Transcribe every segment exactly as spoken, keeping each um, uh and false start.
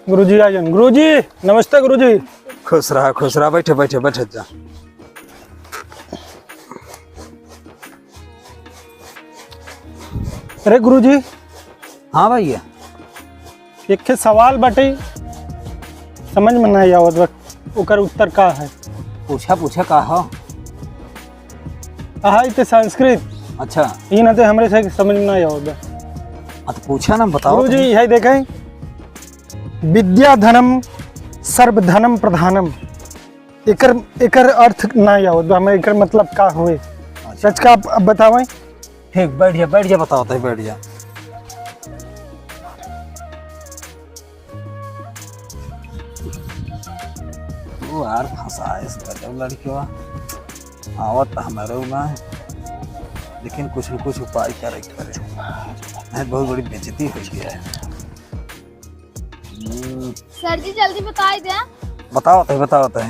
गुरुजी आ जान। गुरुजी, नमस्ते गुरुजी। खुश रहा, खुश रहा। बैठे, बैठे, बैठे जा। अरे गुरुजी। हाँ भैया। एक ठे सवाल बाटे, समझ में नाहीं आवत बा, ओकर उत्तर का है? पूछा, पूछा, का हो? अहा, ई ते संस्कृत। अच्छा। ई ना ते हमरे से समझ में नाहीं आवत बा। हाँ, तो पूछा ना, बताओ गुरुजी, तुम। यही देखें, विद्या धनम सर्व धनम प्रधानम। एकर, एकर अर्थ नाहीं आवत बा, हमें एकर मतलब का होए? अच्छा। सच का आप, आप बतावें? ठीक, बैठ जा, बैठ जा, बताओ तो, बैठ जा। तू यार फंसाए इस गजब लड़कियों। आवत तो हमारे में, लेकिन कुछ न कुछ उपाय करे के पड़े। नहीं, बहुत बड़ी बेइज्जती हो गया है। हम्म। सर जी, जल्दी बताई दे। बताओ तो, बताओ तो।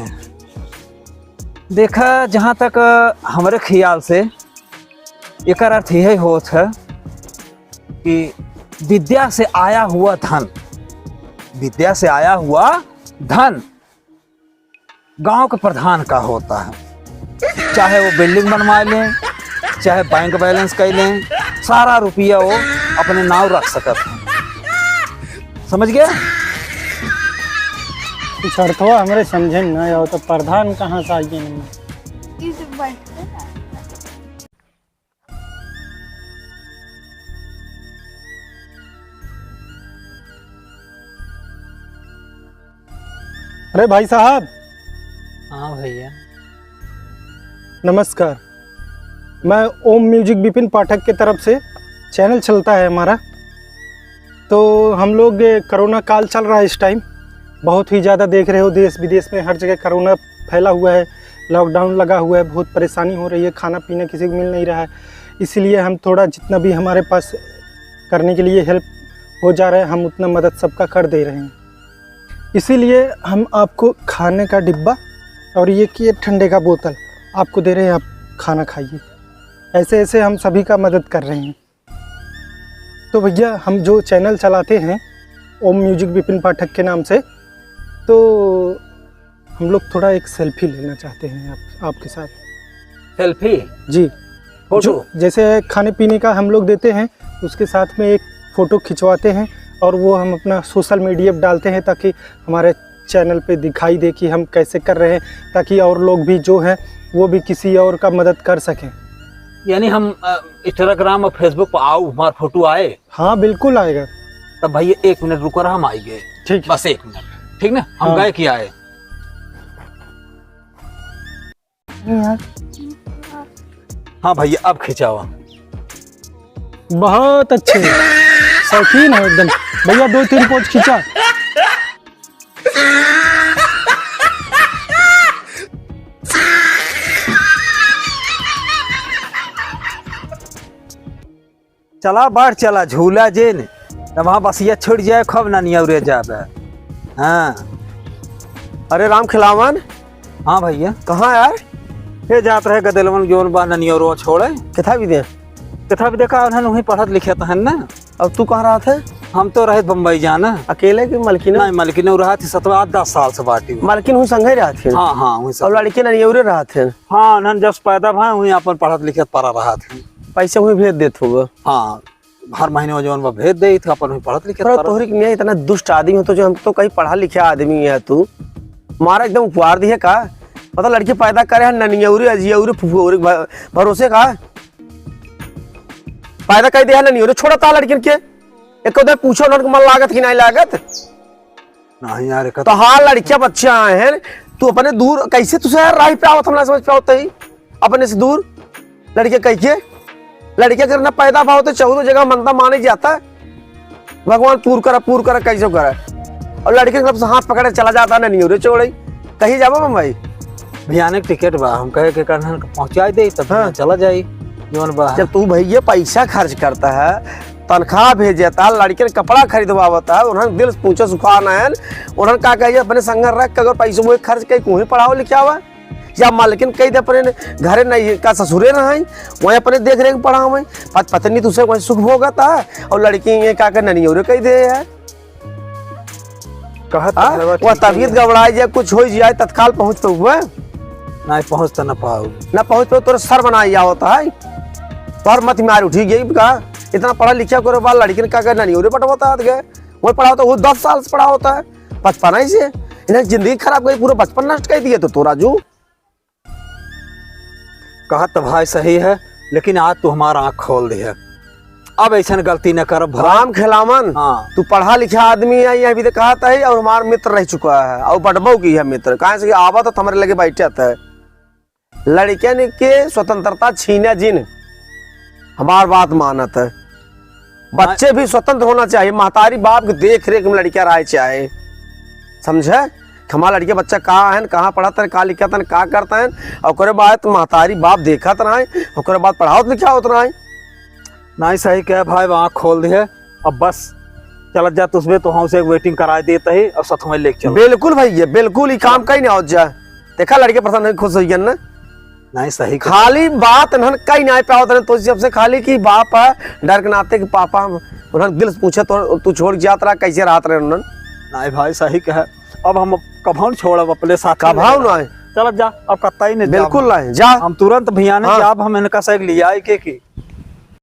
देखा, जहाँ तक हमरे ख्याल से एकर अर्थ यही होत है कि विद्या से आया हुआ धन, विद्या से आया हुआ धन गांव के प्रधान का होता है। चाहे वो building बनवा लें, चाहे bank balance कर लें, सारा रुपया वो अपने नाव रख सकत हैं। समझ गया? कुछ अर्थवा हमरे समझे में ना आओ, तो प्रधान कहाँ से आइए नहीं? इस बैठ के ना। अरे भाई साहब। हाँ भैया। नमस्कार, मैं ओम म्यूजिक विपिन पाठक के तरफ से, channel चलता है हमारा। तो हम लोग, ये कोरोना काल चल रहा है इस time, बहुत ही ज़्यादा देख रहे हो देश विदेश में हर जगह कोरोना फैला हुआ है, lockdown लगा हुआ है, बहुत परेशानी हो रही है, खाना पीना किसी को मिल नहीं रहा है। इसीलिए हम थोड़ा जितना भी हमारे पास करने के लिए help हो जा रहा है, हम उतना मदद सबका कर दे रहे हैं। इसीलिए हम आपको खाने का डिब्बा और ये कि ये ठंडे का बोतल आपको दे रहे हैं, आप खाना खाइए। ऐसे ऐसे हम सभी का मदद कर रहे हैं। तो भैया, हम जो channel चलाते हैं ओम म्यूजिक विपिन पाठक के नाम से, तो हम लोग थोड़ा एक selfie लेना चाहते हैं आप, आपके साथ। Selfie? जी। Photo? जो, जैसे खाने पीने का हम लोग देते हैं, उसके साथ में एक photo खिंचवाते हैं और वो हम अपना social media पे डालते हैं, ताकि हमारे channel पे दिखाई दे कि हम कैसे कर रहे हैं, ताकि और लोग भी जो हैं, वो भी किसी और का मदद कर सकें। यानी हम, अ, Instagram और Facebook पर आओ, हमारा photo आए? हाँ, बिल्कुल आएगा। तब भैया, एक minute रुको रहा, हम आई गए। ठीक है। बस एक minute, ठीक ना? हम हाँ। गए कि आए? यार। हाँ भैया, अब खिंचावा। बहुत अच्छे, शौकीन हो एकदम। भैया, दो तीन pose खींचा। चला, बढ़ चला, झूला जेन, तब वहाँ बसिया छूट जाए, खूब ननियौरे जाबे। हाँ। अरे राम खिलावन। हाँ भैया। कहाँ यार? ये जात रहे गदेलवन जोन बा ननियौरो छोड़े। किथा विद्या? किथा विद्या का उन्हन वहीं पढ़त लिखत हन ना। अब तू कहाँ रहत है? हम तो रहत बम्बई जाना। अकेले कि मलकिन? नहीं, मलकिन रहा थी, सतवा आठ दस साल से बाटी हुई। मलकिन हुई संगे रहत है? हाँ, हाँ, हुई और संगे। लड़के ननियौरे रहत है? हाँ, उन्हन जब पैदा भा हुई अपन पढ़त लिखत पड़ा रहत है। पैसे हुई भेज देत होगा? हाँ, हर महीने वो जौन बा भेज दे, इतना अपन हुई पढ़त लिखत पर पड़ा। तोहरी के मियाँ इतना दुष्ट आदमी हो तो जो हम तो कहीं पढ़ा लिखा आदमी है तू, मारा एकदम उपवार दिए का? पता लड़की पैदा करे है ननियौरी, अजियौरी, फुफौरी भ-, भरोसे का? पैदा कर दे है ननियौरी, छोड़ा ता लड़किन के। एक उधर पूछो उन्हन के मन लागत कि नहीं लागत? नहीं यार, एक तो हाँ लड़किया बच्चा आए हैं, तू अपने दूर कैसे तुझे यार राह पे आवत हम ना समझ पावत ही। अपने से दूर लड़के कह के, लड़के अगर ना पैदा भाव तो चौदह जगह मनता माने जाता है, भगवान पूर करा, पूर करा, कैसे करा। और लड़के सब से हाथ पकड़े चला जाता है, नहीं रे छोड़े, कहीं जाबो बम्बई? भैया, आने के टिकट बा, हम कहे के कारण पहुँचाई दे, तब हाँ। चला जाई, जौन बा। जब तू भैया पैसा खर्च करता है, तनख्वाह भेजता, लड़के के कपड़ा खरीदवावता है, उन्होंने दिल से पूछो सुखा ना है, उन्होंने का कहिए अपने संग रख के अगर पैसे वो खर्च कहीं कोई पढ़ाओ लिखावा, या मालकिन कह दे अपने घरे नहीं का ससुरे ना है, वहीं अपने देख रेख पढ़ावे, पत-, पत्नी तुझसे वहीं सुख भोगता है, और लड़की ये का कर ननियौरे कह दे है। कहत हाँ? तो हवा वह ठीक है। तबीयत गड़बड़ाई जाए, कुछ होइ जाए, तत्काल पहुँच पउबे? नाहीं, पहुँच तो न पाउब। न पहुँच पउबे, तोरे सर बनाई आवत है। तोहर मति मार उठी गई का? इतना पढ़ा लिखा करे बा, लड़किन का करना नहीं, ओरे पटवत है, गए। वही पढ़ावत है, वो दस साल से पढ़ावत है, बचपना ही से। इन्हें जिंदगी खराब करी, पूरा बचपन नष्ट कर दिए तो तोरा जू। कहत तो भाई सही है, लेकिन आज तू हमार आँख खोल दिहे। अब ऐसन गलती न करब भाई। राम खेलावन, हाँ। तू पढ़ा लिखा आदमी है, ये अभी तो कहत है, और हमार मित्र रह चुका है, और बढ़बो की है मित्र, काहे से कि आवत है तो हमरे लगे बैठत है। लड़कियन के स्वतंत्रता छीना जिन, हमार बात मानत है। बच्चे भी स्वतंत्र होना चाहिए, महतारी बाप के देख रेख में लड़कियां रहे चाहे, समझे? कि हमार लड़के बच्चा का है, कहाँ पढ़त है, का लिखत है, का करत है, और ओकरे बाद महतारी बाप देखत रहे, ओकरे बाद पढ़ावत लिखावत रहे। नाहीं, सही कहे भाई, आँख खोल दिहे। अब बस चलत जा, तुसबे तो हमसे एक waiting कराए देत ही और साथ में लेके चलो। बिल्कुल भैया, बिल्कुल, ई काम कहीं नहीं आवत जा। देखा, लड़के पसंद है, खुश होइ गए ना। नाहीं, सही कहा। खाली बात इन्हन कहीं नहीं पावत रहे, तो सबसे खाली कि बाप है, डर के नाते कि पापा हम, उन्हन दिल से पूछे तो तू छोड़ के जात रहा, कैसे रहत रहे उन्हन? नाहीं भाई, सही कहे। अब हम कभौ न छोड़ब अपने साथ में कभौ लेके। नहीं। चलत जा, अब कतई नहीं बिल्कुल जाब। नहीं, जा। हम तुरंत भैया ने हाँ। जाब, हम इनका से लियाई के की।